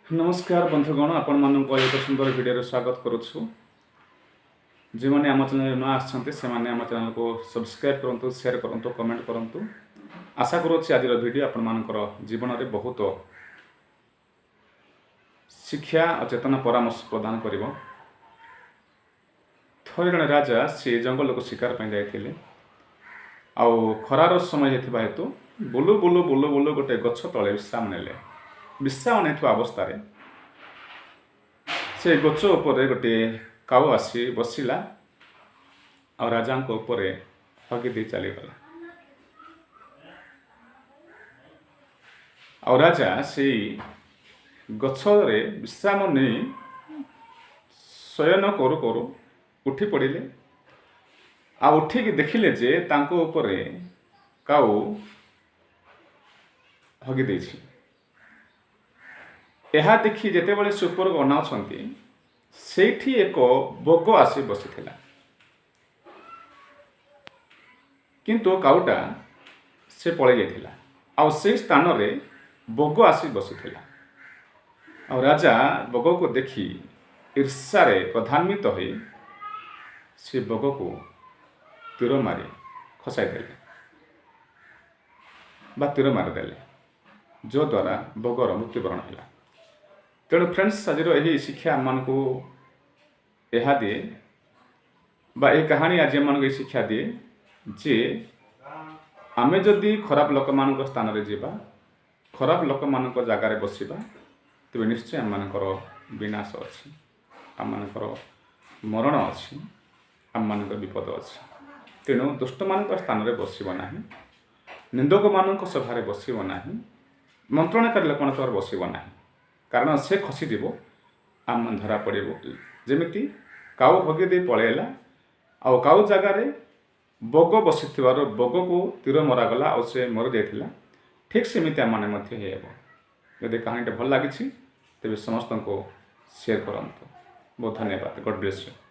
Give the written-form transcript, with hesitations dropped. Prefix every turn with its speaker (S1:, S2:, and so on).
S1: ନମସ୍କାର ବନ୍ଧୁଗଣ, ଆପଣମାନଙ୍କୁ ଏକ ସୁନ୍ଦର ଭିଡ଼ିଓରେ ସ୍ୱାଗତ କରୁଛୁ। ଯେଉଁମାନେ ଆମ ଚ୍ୟାନେଲରେ ନୂଆ ଆସିଛନ୍ତି, ସେମାନେ ଆମ ଚ୍ୟାନେଲକୁ ସବସ୍କ୍ରାଇବ୍ କରନ୍ତୁ, ସେୟାର କରନ୍ତୁ, କମେଣ୍ଟ କରନ୍ତୁ। ଆଶା କରୁଅଛି ଆଜିର ଭିଡ଼ିଓ ଆପଣମାନଙ୍କର ଜୀବନରେ ବହୁତ ଶିକ୍ଷା ଆଉ ଚେତନା ପରାମର୍ଶ ପ୍ରଦାନ କରିବ। ଥରେ ଜଣେ ରାଜା ସେ ଜଙ୍ଗଲକୁ ଶିକାର ପାଇଁ ଯାଇଥିଲେ। ଆଉ ଖରାର ସମୟ ହେଇଥିବା ହେତୁ ବୁଲୁ ବୁଲୁ ବୁଲୁ ବୁଲୁ ଗୋଟେ ଗଛ ତଳେ ବିଶ୍ରାମ ନେଲେ। ବିଶ୍ରାମ ନେଇଥିବା ଅବସ୍ଥାରେ ସେ ଗଛ ଉପରେ ଗୋଟିଏ କାଉ ଆସି ବସିଲା ଆଉ ରାଜାଙ୍କ ଉପରେ ହଗି ଦେଇ ଚାଲିଗଲା। ଆଉ ରାଜା ସେଇ ଗଛରେ ବିଶ୍ରାମ ନେଇ ଶୟନ କରୁ କରୁ ଉଠି ପଡ଼ିଲେ। ଆଉ ଉଠିକି ଦେଖିଲେ ଯେ ତାଙ୍କ ଉପରେ କାଉ ହଗି ଦେଇଛି। ଏହା ଦେଖି ଯେତେବେଳେ ସେ ଉପରକୁ ଅନାଉଛନ୍ତି, ସେଇଠି ଏକ ବଗ ଆସି ବସିଥିଲା। କିନ୍ତୁ କାଉଟା ସେ ପଳେଇ ଯାଇଥିଲା ଆଉ ସେଇ ସ୍ଥାନରେ ବଗ ଆସି ବସିଥିଲା। ଆଉ ରାଜା ବଗକୁ ଦେଖି ଈର୍ଷାରେ କ୍ରୋଧାନ୍ବିତ ହୋଇ ସେ ବଗକୁ ତୀର ମାରି ଖସାଇ ଦେଲେ ବା ତୀର ମାରିଦେଲେ, ଯଦ୍ୱାରା ବଗର ମୃତ୍ୟୁବରଣ ହେଲା। ତେଣୁ ଫ୍ରେଣ୍ଡସ୍, ଆଜିର ଏହି ଶିକ୍ଷା ଆମମାନଙ୍କୁ ଏହା ଦିଏ ବା ଏହି କାହାଣୀ ଆଜି ଆମମାନଙ୍କୁ ଏହି ଶିକ୍ଷା ଦିଏ ଯେ ଆମେ ଯଦି ଖରାପ ଲୋକମାନଙ୍କ ସ୍ଥାନରେ ଯିବା, ଖରାପ ଲୋକମାନଙ୍କ ଜାଗାରେ ବସିବା, ତେବେ ନିଶ୍ଚୟ ଆମମାନଙ୍କର ବିନାଶ ଅଛି, ଆମମାନଙ୍କର ମରଣ ଅଛି, ଆମମାନଙ୍କର ବିପଦ ଅଛି। ତେଣୁ ଦୁଷ୍ଟମାନଙ୍କ ସ୍ଥାନରେ ବସିବ ନାହିଁ, ନିନ୍ଦକମାନଙ୍କ ସଭାରେ ବସିବ ନାହିଁ, ମନ୍ତ୍ରଣାକାରୀ ଲୋକମାନଙ୍କ ସଭାରେ ବସିବ ନାହିଁ। କାରଣ ସେ ଖସିଯିବ, ଆମେ ଧରା ପଡ଼ିବ। ଯେମିତି କାଉ ହଗି ଦେଇ ପଳେଇଲା ଆଉ କାଉ ଜାଗାରେ ବଗ ବସିଥିବାରୁ ବଗକୁ ତୀର ମରାଗଲା ଆଉ ସେ ମରିଯାଇଥିଲା, ଠିକ୍ ସେମିତି ଆମମାନେ ମଧ୍ୟ ହେବ। ଯଦି କାହାଣୀଟା ଭଲ ଲାଗିଛି, ତେବେ ସମସ୍ତଙ୍କୁ ସେୟାର କରନ୍ତୁ। ବହୁତ ଧନ୍ୟବାଦ। God bless you.